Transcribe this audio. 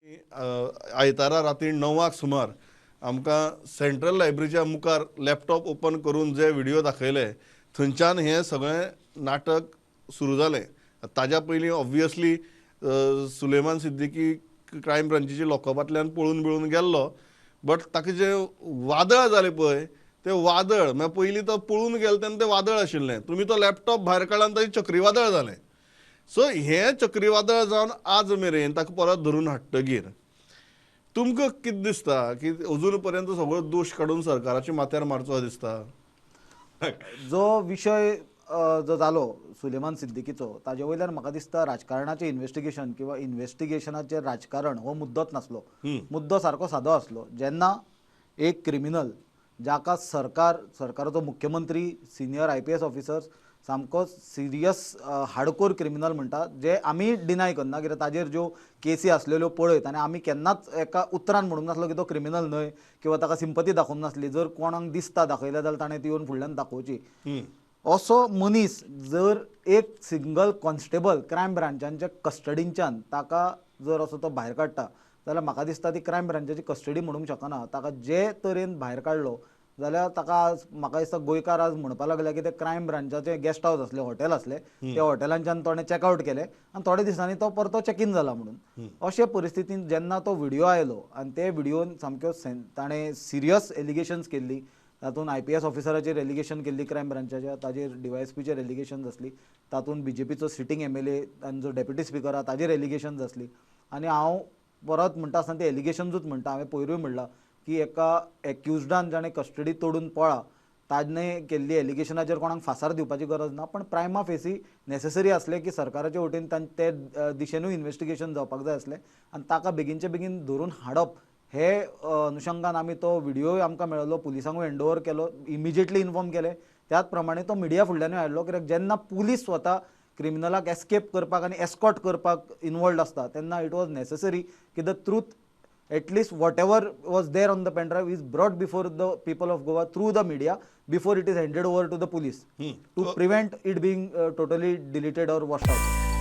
आयतारा राती 9 सुमार आमकां सेंट्रल लायब्ररीच्या मुखार लॅपटॉप ओपन करून जे व्हिडिओ दाखयले, थंयच्यान हें सगळें नाटक सुरू जालें. ताज्या पयलीं ऑब्वियसली सुलेमान सिद्दीकी क्रायम ब्रांचीच्या लॉकअपांतल्यान पळून बिळून गेल्लो, बट ताका जें वादळ जालें पळय, तें वादळ म्हळ्यार पयलीं तो पळून गेलो तेन्ना तें वादळ आशिल्लें. तुमी तो लॅपटॉप भायर काडला आनी ताचें चक्रीवादळ जालें. सो हें चक्रीवादळ जावन आज मेरेन ताका परत धरून हाडटगीर तुमकां कितें दिसता की अजून पर्यंत सगळो दोश काडून सरकाराच्या माथ्यार मारचो दिसता? जो विशय जो जालो सुलेमान सिद्दीकीचो, ताजे वयल्यान म्हाका दिसता राजकारणाचें इन्वेस्टिगेशन किंवा इन्वेस्टिगेशनाचें राजकारण हो मुद्दोच नासलो. मुद्दो सारको सादो आसलो. जेन्ना एक क्रिमिनल जाका सरकार, सरकाराचो मुख्यमंत्री, सिनियर IPS officers सामको सिरियस हार्डकोर क्रिमिनल म्हणटा, जे आमी डिनाय करना, कित्याक ताजेर ज्यो केसी आसलेल्यो पळयत आनी आमी केन्नाच एका उतरान म्हणूंक नासलो की तो क्रिमिनल न्हय किंवा ताका सिंपती दाखोवंक नासली. जर कोणाक दिसता दाखयल्या जाल्यार ताणें ती येवन फुडल्यान दाखोवची. असो मनीस जर एक सिंगल कॉन्स्टेबल क्रायम ब्रांचांच्या कस्टडींच्यान ताका जर असो तो भायर काडटा जाल्यार म्हाका दिसता ती क्रायम ब्रांचाची कस्टडी म्हणूंक शकना. ताका जे तरेन भायर काडलो जाल्यार ताका आज म्हाका दिसता गोंयकार आज म्हणपाक लागल्या की ते क्रायम ब्रांचाचे गेस्ट हावस आसले, हॉटेल आसले, त्या हॉटेलांच्यान ताणें चॅकआवट केलें आनी थोडे दिसांनी तो परतो चॅक इन जाला म्हणून. अशे परिस्थितीन जेन्ना तो व्हिडियो आयलो आनी ते व्हिडियोन सामक्यो ताणें सिरियस एलिगेशन्स केल्ली, तातूंत IPS ऑफिसराचेर एलिगेशन केल्ली क्रायम ब्रांचाच्या, ताजेर DYSPचेर एलिगेशन्स आसली, तातूंत BJPचो सिटींग MLA आनी जो डेप्युटी स्पिकर आहा ताजेर एलिगेशन्स आसली. आनी हांव परत म्हणटा आसतना ते एलिगेशन्सूच म्हणटा. हांवें पयरूय म्हणलां की एका एक्युजडान जाणें कस्टडी तोडून पळा ताणें केल्ली एलिगेशनाचेर कोणाक फासार दिवपाची गरज ना, पण प्रायमा फेसी नेसेसरी आसलें की सरकाराचे वटेन ते दिशेनूय इन्वेस्टिगेशन जावपाक जाय आसलें आनी ताका बेगीनचे बेगीन धरून हाडप हे अनुशंगान आमी तो व्हिडियोय आमकां मेळ्ळो, पुलिसांकूय हँड ओवर केलो, इमिजिएटली इन्फॉर्म केलें. त्याच प्रमाणे तो मिडिया फुडल्यानूय हाडलो, कित्याक जेन्ना पुलीस स्वता क्रिमिनलाक एस्केप करपाक आनी एस्कॉट करपाक इनवॉल्ड आसता तेन्ना it was necessary की the truth, at least whatever was there on the pen drive, is brought before the people of Goa through the media before it is handed over to the police, to prevent it being totally deleted or washed out.